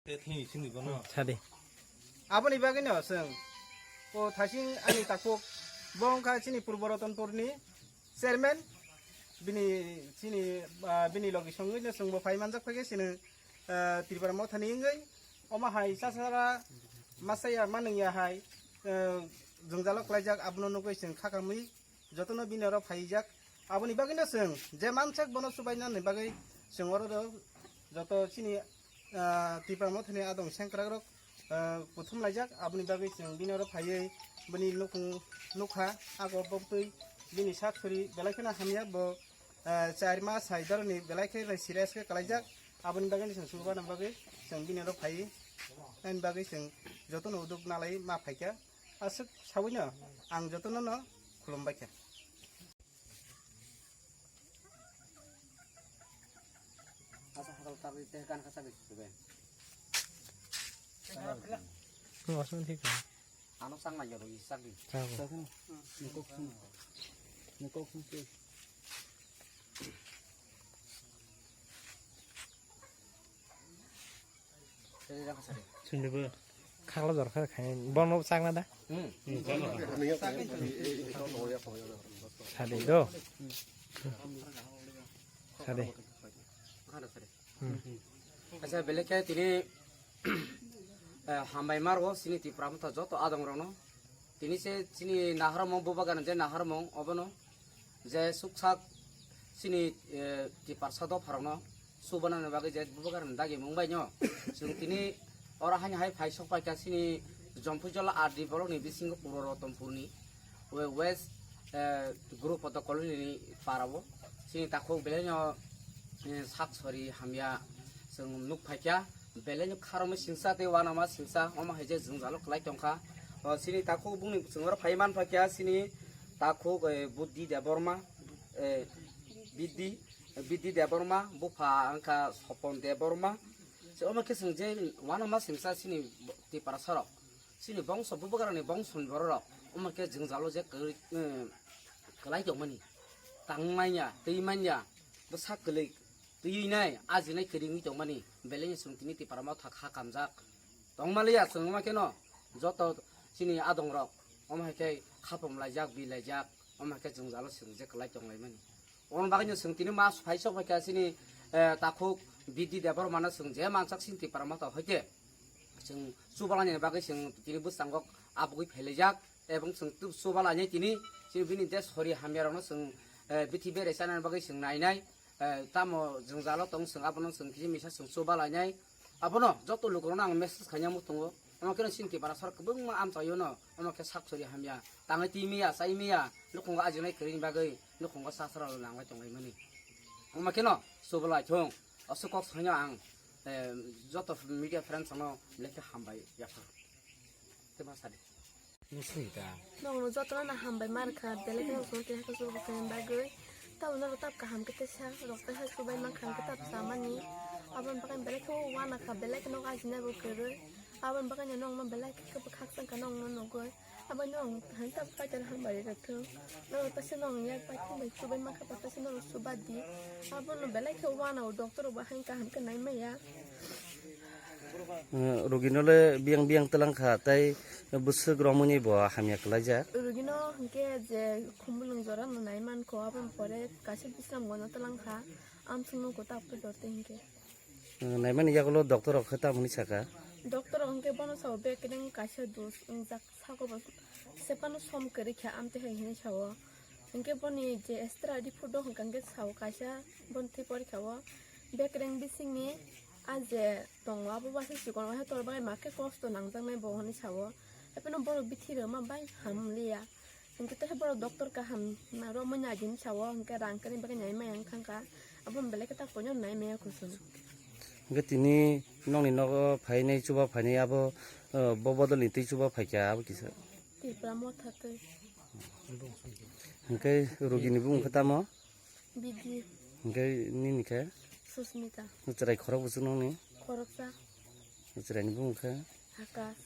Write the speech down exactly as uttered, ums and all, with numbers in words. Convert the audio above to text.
Te thini sini bono. Sadi. Aboni bagwino chwng o thasing ani takhuk bo wngkha chini Purbo Ratanpurni chairman, bini chini, ah, bini logi songwino chwngbo phai manjak phaikhe chini, ah, Tripura Mothani wngwi omo hai chasara masaya manungya hai, ah, jwngjalo klaijak abono nugwi chwng kha kamwi jotono bini oro phaijak. Aboni bagwino chwng je mansak bono subainani bagwi chwng oro do joto chini, ah, Tipra Mothani adong sengkrakrok, ah, kuthum laijak. Aboni bagwi chwng bini oro phaiwi bini nukhung nukha, ago bobtwi bini sak suri belai kheno hamya bo, ah, char mas hai doroni belai khe serious khe kalaijak. Aboni bagwi chwng subanani bagwi chwng bini oro phaiwi ani bagwi chwng jotono uduk nalai ma phaikha. Aswk sawino ang jotono no khulumbaikha. Asa hakal tabri teh kan kasa bisi tu ben. Hmm, asal thik hai. Ano sang na jaro isak di. Sabo. Nikok sung. Nikok sung sih. Sini bo khaklo jor kha khai bono chakna da. Hmm. Sadi do. Sadi. Acha, belai khe tini, eh, hambai marwo chini Tipra Motha joto adong rokno. Tini se chini naharmung bubagan je naharmung obono je suksak chini, eh, Tiprasa dopharokno subanani bagwi je bubagan dagi mung bai no. Chwng tini oro haino hai phai sok paikha chini Jompuijola R D block ni bisingo Puro Rotonpur ni we-, West, eh, Guru Poto Colony ni para o. Chini takhuk belai no, eh, sak sori hamya chwng nuk phaikha. Belai no kharokma singsa tei uanama singsa, omo hai je jwngjalo kwlai tongkha. O, chini takhuk bungni chwng oro phai man phaikha, chini takhuk, eh, Buddhi Debbarma, eh, Bidhi, Bidhi Debbarma, bupha wngkha Sopon Debbarma. Se omo khe chwng je uanama singsa chini Tiprasa rok, chini bongso bubagrani bongso ni borok rok, omo khe jwngjalo je kwrwi, eh, kwlai tongmani, tang manya, twi manya, bwsa kwlwi, twiwi nai, ajinai kwrwngwi tongmani, belai no chwng tini Tipra Motha kha kamjak. Tongmaliya chwng omo kheno joto chini adongrok, omo hai khe khapum laijak, bi laijak, omo hai khe jwngjalo chwng je kwlai tonglaimani. Omo bagwino chwng tini mas phai sok phaikha chini, eh, takhuk Bidhi Debbarmano chwng je mansak chini Tipra Motha hai khe chwng chubalani bagwi chwng tini bwskango abugwi phailaijak, ebong chwng tub chubalani tini chini bini je sori hamyarokno chwng, eh, bithi berai chanani bagwi chwng nainai. Eh, tamo jwngjalo tong chwng abono chwng kisa misa chwng chuba lainai. Abono joto lukurokno ang message khaina muchungo. Omo kheno chini Tiprasa rok kwbangma amchaio no, omo khe sak sori hamya. Tangwi twi maya, chai maya, nukhungo ajinai kwrwini bagwi, nukhungo sasra rok nangwi tonglaimani. Omo kheno chuba lai thung. Aswk kok saino ang, eh, joto media friends no belai khe hambai yaphar. Tei ma sadi. Nung sini ta. Nokno jotono no hambai mar kha, belai kheno chwng keha khe chubui khaina bagwi. Tamo norok tab kaham khe teisa rok teisa chubai man kha, hwnkhe tab chamani. Aboni bagwi belai khe uana kha, belai kheno ajina bo kwrwi. Aboni bagwi no nokno belai khe khakchang kha nokno nugwi. Abo nokno hai tab kaitor hambai rwthwng. Norok teisa nokni yak bai thung bai chubai man kha, teisa norok chuba di. Abono belai khe uana o, doctor rok bo hai kaham khe nai maya. Eh, rogino le biyang biyang twlang kha, tei bwswk romwini bo hamya kwlaijak. Rogino hinkhe je khumulwng jora no nai man kho, aboni pore kaisa bisram gano twlang kha, amsong no kwtak khe dorte hinkhe. Eh, naimani yagulo doctor rok khe tamo hinwi saka? Doctor rok hinkhe bono sao bekereng kaisa dos wngjak, sako bo sepano som kwrwi kha, amtwi hai hinwi sao. Hinkhe boni je extra report o hwnkha hinkhe sao kaisa boni thwi porikha o bekereng bisingni a je tongo abo waisa chikon waisa tor bagwi ma khe kosto nangjaknai bo hinwi sao. Hapheno borok bithi rwma bai hamliya. Hinkhe tei borok doctor kaham romwi nai di hinwi sao, hinkhe rang kwrwini bagwi nai maya wngkha kha. Abo belai khe tak poino nai maya kuchung. Hinkhe tini nokni nogo phainai chuba phainai abo, eh, bo bodolni twi chuba phaikha abo kisa. Tipra Motha twi. Hinkhe rogini bumung khe tamo? Bidi. Hinkhe nini khe? Susmita. Chwrai khorok buchuk nokni? Khoroksa. Chwraini bumung khe? Akash.